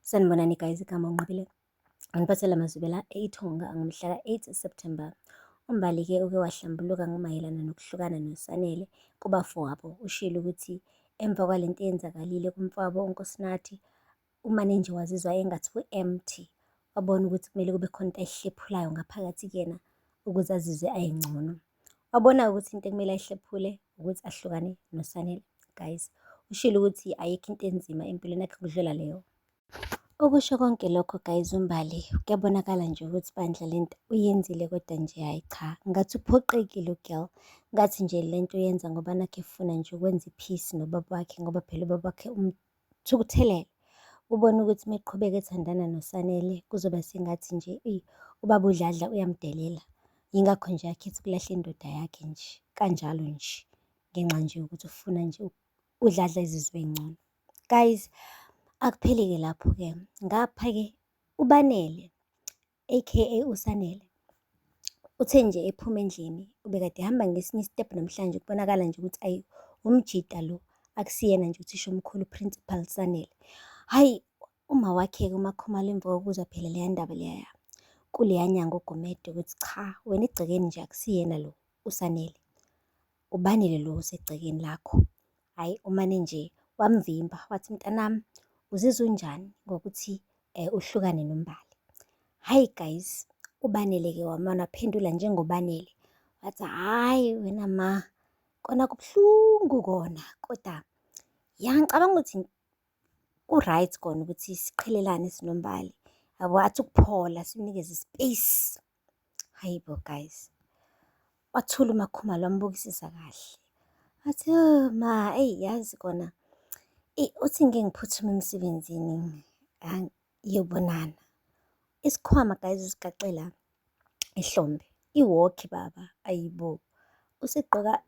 Sanibonani guys, igama uNqobile. Ngiphathela amazwibela eThonga ngomhla ka-8 September. UMbali-ke uke wahlambuluka ngomayelana nokuhlukana noSanele kubafowabo. Ushilo ukuthi emva kwalento eyenzakalile kumfowabo uNkosinathi, umane nje wazizwa engathi u-empty. Wabona ukuthi kumele kube khona into ayihlephulayo ngaphakathi kuyena ukuze azizwe ayengcono. Wabona ukuthi into ekumele ayihlephule ukuthi ahlukane noSanele. Guys, ushilo ukuthi ayikho into enzima empilweni yakhe ukudlula leyo. Ukusho konke lokho guys uMbali kuyabonakala nje ukuthi bandla lento uyenzile kodwa nje hhayi cha ngathi uphoqekile u-girl ngathi nje lento uyenza ngoba nakhu efuna nje ukwenza i-peace nobaba wakhe ngoba phela ubaba wakhe umthukuthelele. Ubona ukuthi uma eqhubeka ethandana noSanele kuzoba sengathi nje eyi ubaba uDladla uyamdelela. Yingakho nje akhetha ukulahla indoda yakhe nje kanjalo nje ngenxa nje yokuthi ufuna nje uDladla ezizwe engcono. Guys, akupheli-ke lapho-ke. Ngapha-ke uBanele aka uSanele uthe nje ephuma endlini ubekade ehamba ngesinye isitebhu namhlanje kubonakala nje ukuthi ayi umjita lo akusiyena nje uthisha omkhulu Principal Sanele. Hhayi uma wakhe-ke uMakhumalo emva kokuzwa phela leya ndaba leya kuleya nyanga uGumede ukuthi cha wena egcekeni nje akusiyena lo uSanele. Ubanele lo osegcekeni lakho. Hhayi umane nje wamvimba wathi mntanami uzizwa unjani ngokuthi uhlukane noMbali? Hhayi guys, uBanele-ke wamane waphendula njengoBanele wathi hhayi wena ma, kona kubuhlungu kona kodwa ya ngicabanga ukuthi ku-right kona ukuthi siqhelelane sinoMbali. Yabo athi ukuphola simnikeze i-space. Hayi bo guys, wathula uMakhumalo wambukisisa kahle. Wathi oh ma, eyi yazi kona, eyi uthi ngike ngiphuthume emsebenzini ngiyobonana. Isikhwama guys usigaxe la ehlombe, i-walkie baba, ayibo. Usigqoka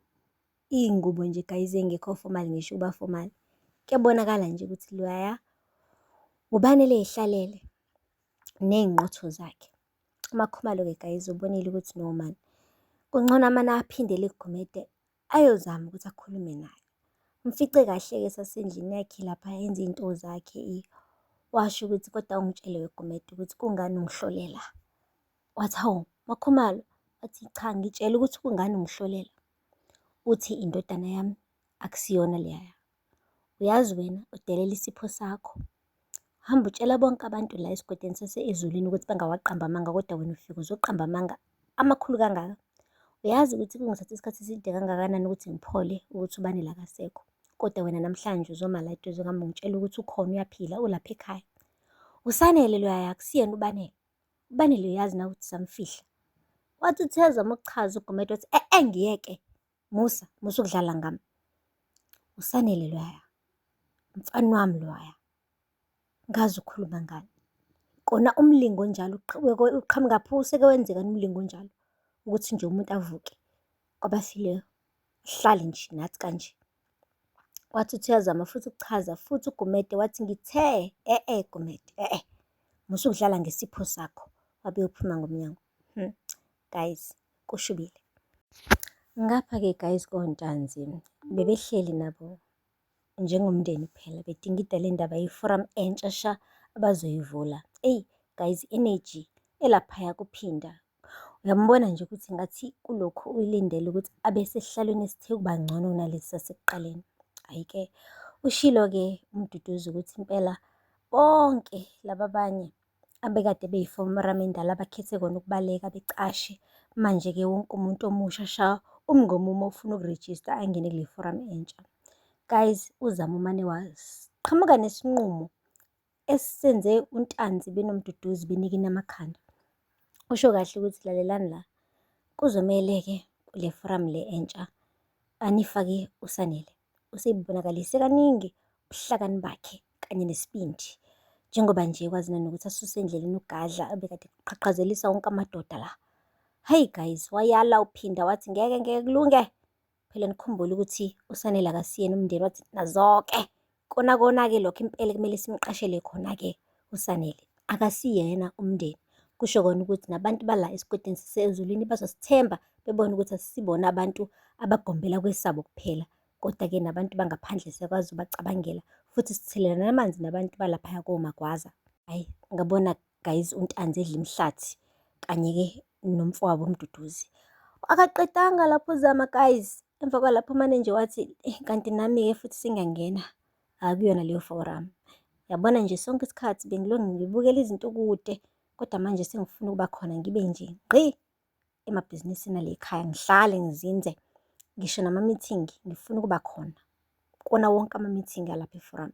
iy'ngubo nje guys engekho formal ngisho ukuba formal. Kuyabonakala nje ukuthi loya uBanele ey'hlalele ney'nqotho zakhe. UMakhumalo-ke guys ubonile ukuthi no man, kungcono amane aphindele kuGumede ayozama ukuthi akhulume naye. Umfice kahle-ke esasendlini yakhe lapha enza iy'nto zakhe. Washo ukuthi kodwa ungitshele weGumede ukuthi kungani ungihlolela. Wathi hawu MaKhumalo, wathi cha ngitshele ukuthi kungani ungihlolela. Uthi indodana yami akusiyona leya. Uyazi wena udelela isipho sakho. Hamba utshela bonke abantu la esigodini sase-Ezulwini ukuthi bangawaqambi amanga kodwa wena ufike uzoqamba amanga amakhulu kangaka. Uyazi ukuthi kungithatha isikhathi eside kangakanani ukuthi ngiphole ukuthi uBanele akasekho. Kodwa wena namhlanje uzoma la eduze kwami ungitshela ukuthi ukhona uyaphila ulapha ekhaya. USanele loyaya akusiyena uBanele. UBanele uyazi nawe ukuthi samfihla. Wathi uthe ezama ukuchaza uGumede wathi e-e ngiyeke. Musa, musa ukudlala ngami. USanele loyaya, umfana wami loyaya. Ngazi ukhuluma ngani. Kona umlingo onjalo uqhamukaphi useke wenzeka umlingo onjalo ukuthi nje umuntu avuke kwabafileyo ahlale nje nathi kanje. Wathi uthi uyazama futhi ukuchaza futhi uGumede wathi ngithe e-e Gumede e-e musa ukudlala ngesipho sakho wabe uphuma ngomnyango. Guys, kushubile. Ngapha-ke guys koNtanzi bebehleli nabo njengomndeni phela bedingida le ndaba ye-forum entsha sha abazoyivula. Eyi guys, energy elaphaya kuphinda. Uyambona nje ukuthi ngathi kulokhu uyilindele ukuthi abe sesihlalweni esithe ukuba ngcono kunalesi sasekuqaleni. Hhayi-ke ushilo-ke uMduduzi ukuthi impela bonke laba abanye abekade beyiforamu endala abakhethe kona ukubaleka becashe. Manje-ke wonke umuntu omusha sha umi ngomumo ufuna ukurejista angene kule foramu entsha. Guys, uZama umane waqhamuka nesinqumo esenze uNtanzi benoMduduzi benikina amakhanda. Usho kahle ukuthi lalelani la, kuzomele-ke kule foramu le entsha anifake uSanele. Usebonakalise kaningi ubuhlakani bakhe kanye nesibindi. Njengoba nje ekwazi nanokuthi asuse endleleni uGadla obekade eqhaqhazelisa wonke amadoda la. Hhayi guys, wayala uphinda wathi ngeke ngeke kulunge. Phela nikhumbule ukuthi uSanele akasiyena umndeni wathi nazoke. Kona kona-ke lokho impela kumele simqashele khona-ke uSanele. Akasiyena umndeni. Kusho kona ukuthi nabantu bala esigodini sasezulwini bazosithemba bebone ukuthi asisibona abantu abagombela kwesabo kuphela. Kodwa-ke nabantu bangaphandle siyakwazi ukubacabangela futhi sithelelana amanzi nabantu balaphaya koMagwaza. Hhayi, ngabona guys uNtanzi edla imihlathi kanye-ke nomfowabo uMduduzi. Akaqedanga lapho uZama guys, emva kwalapho umane nje wathi eh, kanti nami-ke futhi sengiyangena akuyona leyo forum. Yabona nje sonke isikhathi bengilokhu ngibukela izinto kude, kodwa manje sengifuna ukuba khona ngibe nje ngqi emabhizinisini ale khaya, ngihlale ngizinze. Ngisho nama-meeting ngifuna ukuba khona kuwona wonke ama-meeting alapha e-forum.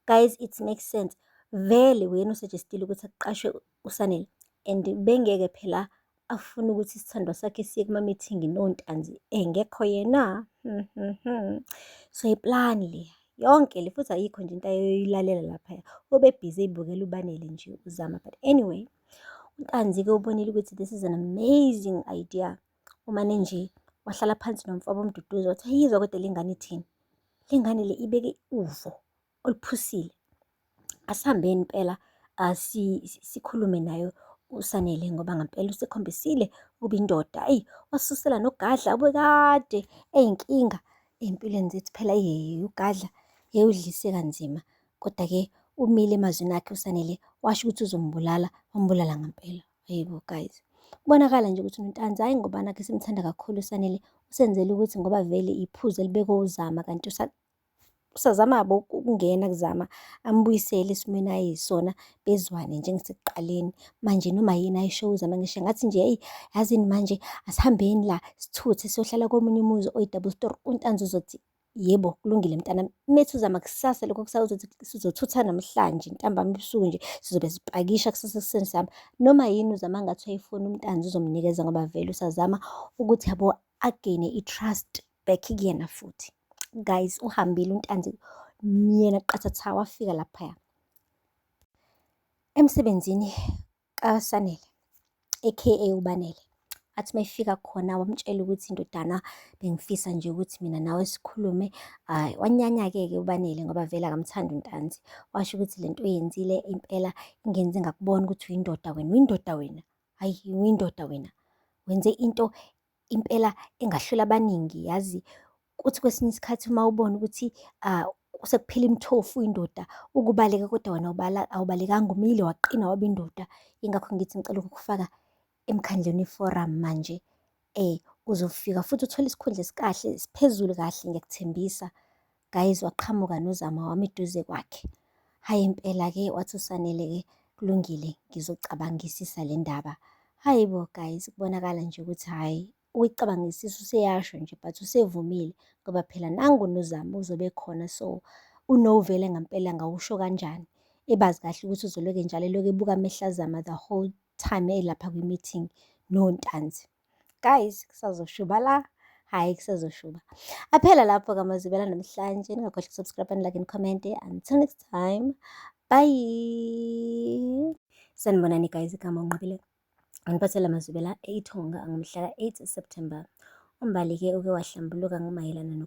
Guys, it makes sense. Vele uyena o-suggest-ile ukuthi akuqashwe uSanele and bengeke phela afune ukuthi isithandwa sakhe siye kuma-meeting noNtanzi engekho yena. So iplani le yonke le futhi ayikho nje into ayoyilalela laphaya. Ube-busy ey'bukela uBanele nje uZama. But anyway, uNtanzi-ke ubonile ukuthi this is an amazing idea. Umane nje wahlala phansi nomfowabo uMduduzi wathi ayizwa kodwa le ngane ithini. Le ngane le ibeke uvo oluphusile. Asihambeni impela sikhulume nayo uSanele ngoba ngampela usekhombisile ukuba indoda. Eyi, wasusela noGadla obekade eyinkinga ey'mpilweni zethu phela uGadla yewudlise kanzima. Kodwa-ke umile emazwini akhe uSanele washo ukuthi uzombulala, wambulala ngampela. Hayibo guys. Kubonakala nje ukuthi uNtanzi hhayi ngoba nakhu simthanda kakhulu uSanele, usenzela ukuthi ngoba vele iphuzu elibekwe uZama kanti usazama-ke ukungena kuZama ambuyisele esimweni ayisona bezwane njengasekuqaleni. Manje noma yini ayishoyo uZama ngisho engathi nje eyi yazini manje asihambeni la sithuthe siyohlala komunye umuzi oyi-double storey, uNtanzi uzothi yebo kulungile mntanami. Methi uZama kusasa lokho kusasa uzothi sizothutha namhlanje ntambama ebusuku nje sizobe sipakisha kusasa ekuseni sihamba. Noma yini uZama angathi uyayifuna uNtanzi uzomnikeza ngoba vele usazama ukuthi yabo a-gain-e i-trust back kuyena futhi. Guys, uhambile uNtanzi yena qathatha wafika laphaya emsebenzini kaSanele aka uBanele. Athi uma efika khona wamtshela ukuthi indodana bengifisa nje ukuthi mina nawe sikhulume. Hhayi, wanyanya-ke ke uBanele ngoba vele akamthandi uNtanzi. Washo ukuthi lento oyenzile impela ingenze ngakubona ukuthi uyindoda wena, uyindoda wena. Hhayi, uyindoda wena. Wenze into impela engahlula abaningi yazi. Kuthi kwesinye isikhathi uma ubona ukuthi sekuphela imithofu uyindoda ukubaleka kodwa wena awubalekanga umile waqina waba indoda. Yingakho ngithi ngicela ukukufaka emkhandlwini weforamu manje. Uzofika futhi uthole isikhundla esikahle esiphezulu kahle ngiyakuthembisa. Guys, waqhamuka noZama wami eduze kwakhe. Hhayi impela-ke wathi uSanele-ke kulungile ngizocabangisisa le ndaba. Hhayi bo guys, kubonakala nje ukuthi hhayi ukuyicabangisisa useyasho nje but usevumile ngoba phela nangu noZama uzobe ekhona so uno vele ngampela angawusho kanjani ebazi kahle ukuthi uzoloke njalo elokhu ebuka amehlo aZama the whole time elapha kwi-meeting noNtanzi. Guys, kusazoshuba la. Hhayi kusazoshuba. Aphela lapho kamazibela namhlanje. Ningakhohlwa ukusubscribe and like and comment. Until next time. Bye. Sanibonani guys, igama uNqobile. Ngiphathela amazwibela eThonga ngomhla ka-8 September. UMbali-ke uke wahlambuluka ngomayelana nokuhlukana.